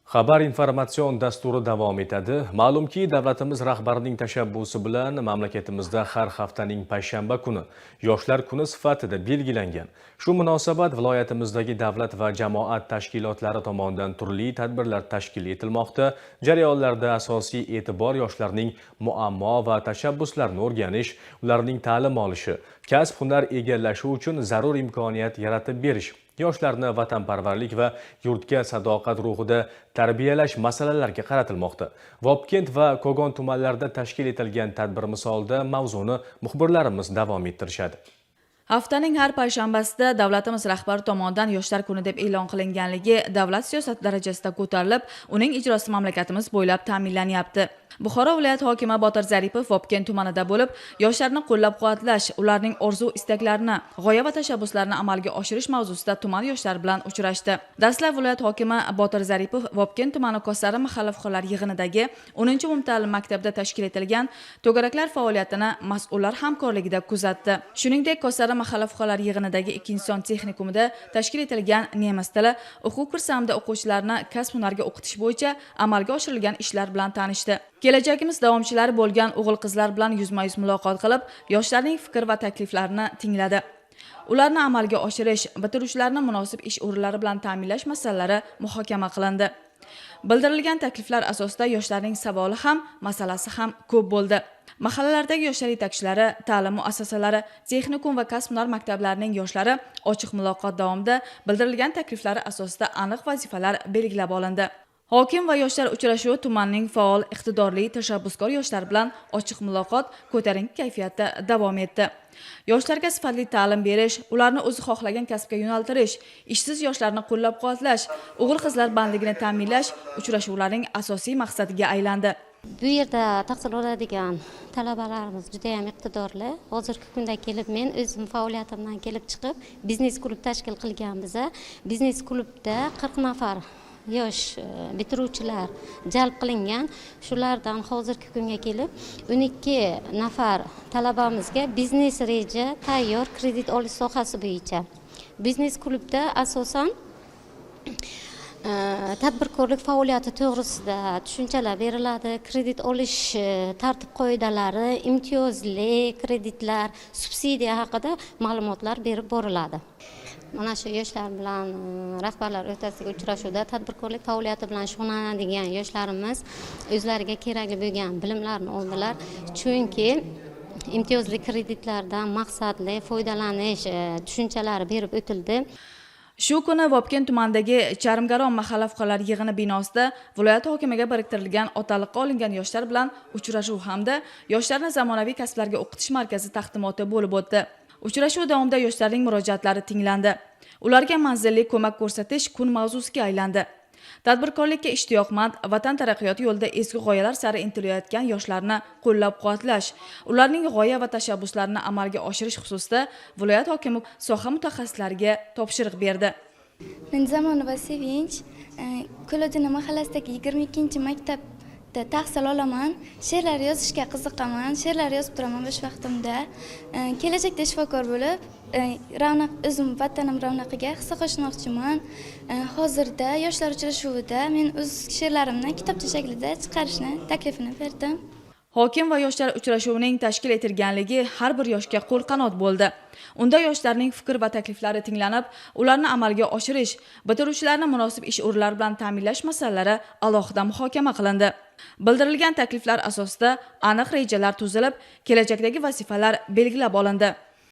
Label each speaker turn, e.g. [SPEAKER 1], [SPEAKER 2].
[SPEAKER 1] Xabar informatsion dasturi davom etadi. Ma'lumki, davlatimiz rahbarining tashabbusi bilan mamlakatimizda har haftaning payshanba kuni Yoshlar kuni sifatida belgilangan. Shu munosabat viloyatimizdagi davlat va jamoat tashkilotlari tomonidan turli tadbirlar tashkil etilmoqda. Jarayonlarda asosiy e'tibor yoshlarning muammo va tashabbuslarini o'rganish, ularning ta'lim olishi, kasb-hunar egallashi uchun zarur imkoniyat yaratib berish, yoshlarni vatanparvarlik va yurtga sadoqat ruhida tarbiyalash masalalariga qaratilmoqda. Vobkent va Kogon tumanlarida tashkil etilgan tadbir misolida mavzuni muxbirlarimiz davom ettirishadi.
[SPEAKER 2] Haftaning har payshanbasida davlatimiz rahbari tomonidan Yoshlar kuni deb e'lon qilinganligi davlat siyosati darajasida ko'tarilib, uning ijrosi mamlakatimiz bo'ylab ta'minlanyapti. Buxoro viloyati hokimi Botir Zaripov Vobkent tumanida bo'lib, yoshlarni qo'llab-quvvatlash, ularning orzu istaklarini, g'oya va tashabbuslarini amalga oshirish mavzusida tuman yoshlari bilan uchrashdi. Dastlab viloyat hokimi Botir Zaripov Vobkent tumani Kosari mahalla fuqarolar yig'inidagi 10 umumta'lim maktabida tashkil etilgan to'garaklar faoliyatini mas'ullar hamkorligida kuzatdi. Shuningdek, Kosari mahalla fuqarolar yig'inidagi ikkinchi son texnikumida tashkil etilgan nemis tili o'quv kursi hamda o'quvchilarni kasb-hunarga o'qitish bo'yicha amalga oshirilgan ishlar bilan tanishdi. Kelajagimiz davomchilari bo'lgan o'g'il-qizlar bilan yuzma-yuz muloqot qilib, yoshlarning fikr va takliflarini tingladi. Ularni amalga oshirish, bitiruvchilarni munosib ish o'rinlari bilan ta'minlash masalalari muhokama qilindi. Bildirilgan takliflar asosida yoshlarning savoli ham, masalasi ham ko'p bo'ldi. Mahallalardagi yoshlar yetakchilari, ta'lim muassasalari, texnikum va kasb-hunar maktablarining yoshlari ochiq muloqot davomida bildirilgan takliflari asosida aniq vazifalar belgilab olindi. Hokim va yoshlar uchrashuvi tumanning faol, iqtidorli, tashabbuskor yoshlar bilan ochiq muloqot ko'tarinki kayfiyatda davom etdi. Yoshlarga sifatli ta'lim berish, ularni o'zi xohlagan kasbga yo'naltirish, ishsiz yoshlarni qo'llab-quvvatlash, o'g'il-qizlar bandligini ta'minlash uchrashuvlarning asosiy maqsadiga aylandi.
[SPEAKER 3] Bu yerda tahsil oladigan talabalarimiz judayam iqtidorli. Hozirgi kunda kelib men o'zim faoliyatimdan kelib chiqib biznes klub tashkil qilganmiz. Biznes klubda 40 nafar yosh bitiruvchilar jalb qilingan. Shulardan hozirgi kunga kelib 12 nafar talabamizga biznes reja tayyor kredit olish sohasi bo'yicha. Biznes klubda asosan tadbirkorlik faoliyati to'g'risida tushunchalar beriladi, kredit olish tartib qoidalari, imtiyozli kreditlar, subsidiya haqida ma'lumotlar berib boriladi. Mana shu yoshlar bilan rahbarlar o'rtasidagi uchrashuvda tadbirkorlik faoliyati bilan shug'ullanadigan yoshlarimiz o'zlariga kerakli bo'lgan bilimlarni oldilar, chunki imtiyozli kreditlardan maqsadli foydalanish tushunchalari berib o'tildi.
[SPEAKER 2] Shu kuni Vobkent tumanidagi Charmgaron mahalla fuqarolar yig'ini binosida viloyat hokimiga biriktirilgan otaliqqa olingan yoshlar bilan uchrashuv hamda yoshlarni zamonaviy kasblarga o'qitish markazi taqdimoti bo'lib o'tdi. Uchrashuv davomida yoshlarning murojaatlari tinglandi. Ularga manzilli ko'mak ko'rsatish kun mavzusiga aylandi. Tadbirkorlikka ishtiyoqmand, vatan taraqqiyoti yo'lida ezgu g'oyalar sari intilayotgan yoshlarni qo'llab-quvvatlash, ularning g'oya va tashabbuslarini amalga oshirish xususida viloyat hokimi soha mutaxassislariga topshiriq berdi.
[SPEAKER 4] Men Zamonova Sevinch, Ko'lodina mahallasidagi 22-maktabda tahsil olaman. She'rlar yozishga qiziqaman, she'rlar yozib turaman bo'sh vaqtimda. Kelajakda shifokor bo'lib, ravnaq o'zim vatanim ravnaqiga hissa qo'shmoqchiman. Hozirda yoshlar uchrashuvida men o'z she'rlarimni kitobcha shaklida chiqarishni taklifini berdim.
[SPEAKER 2] Hokim va yoshlar uchrashuvining tashkil etilganligi har bir yoshga qo'lqanot bo'ldi. Unda yoshlarning fikr va takliflari tinglanib, ularni amalga oshirish, bitiruvchilarni munosib ish o'rinlari bilan ta'minlash masalalari alohida muhokama qilindi. Bildirilgan takliflar asosida aniq rejalar tuzilib, kelajakdagi vazifalar belgilab olindi.